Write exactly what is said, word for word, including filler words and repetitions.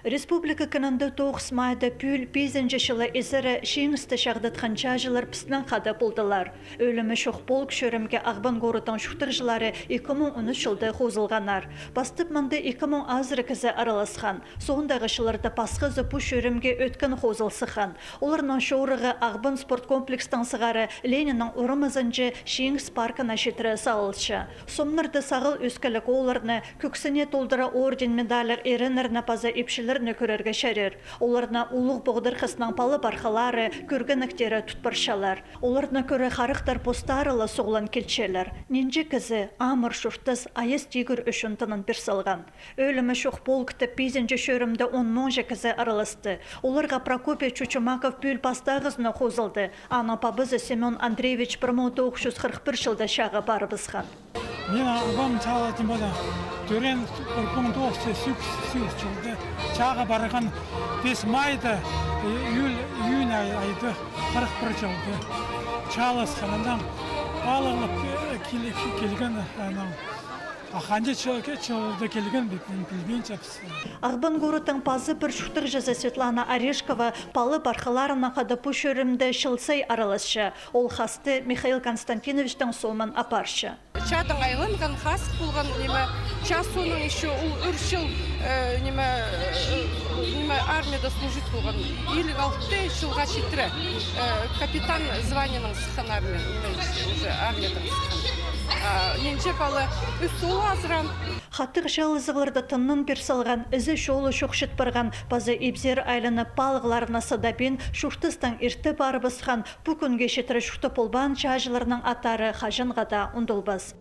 Республика кінінде тоғыс майда пӱӱл пизінҷі чылы изері чиңісті чағдатхан чааҷылар пістең хада полдылар. Ӧлімі чох полк чӧрімге Ағбан городтың чуртағҷылары ікі муң он ӱс чылда хозылғаннар. Пастап мында ікі муң азыра кізі араласхан. Соондағы чылларда пасхазы пу чӧрімге ӧткін хозыл сыххан. Оларның чорығы Ағбан спорт комплекстең сығара Лениннің орамазынҷа Чиңіс паркына читіре салылча. Сомнарда сағал ӧскіліг оолларны, кӧксіне толдыра орден-медальліг иреннерні паза ипчілерні кӧрерге чарир. Оларны улуғ поғдархаснаң пала-пархалары, кӧргенектері тут парчалар. Оларны кӧре харахтар постары ла суғлан килчелер. Нинҷе кізі амыр чуртас, айас тигір ӱчӱн тынын пир салған. Ӧлімі чох полкта пизінҷі чӧрімде он муңҷа кізі араласты. Оларға Прокопий Чучумаков пӱӱл пастағызына хозылды. Аның пабазы Семён Андреевич пір муң тоғыс чӱс хырых пір чылда чааға парыбысхан. Мин Ағбан чаалаҷам паза. Тӧреен пір муң тоғыс чӱс сигіс чӱс сигіс чылда чааға парған, пис майда, э, июль, июнь ай, айда хырых пір чылда чааласхан. Анаң палығлап, э, кил-, килген, анаң. А ханҷа чы-, чылда килген, пілбинчебіс. Ағбан городтың паза пір чуртағҷызы Светлана Орешкова пала-пархаларынаң хада пу чӧрімде чыл сай араласча. Ол хасты Михаил Константиновичтің сомын апарча. Чаадаң айланған, хас полған, ниме, чаа соонаң ещё ол ӱр чыл, э, ниме, э, ниме, армияда служить полған. Илиг алты чылға читіре, э, капитан званиенең сыххан армия, ниме, уже армиядаң сыххан. А нинҷе пала, ӱс оол азыраан. Хатығ чаалазығларда тынын пир салған, ізі-чолы чох чіт парған, паза ибзер айланып, палығларына садабин, чуртастаң ирте парыбысхан, пу кӱнге читіре чуртап полбаан чааҷыларның аттары хаҷанға даа ундулбас.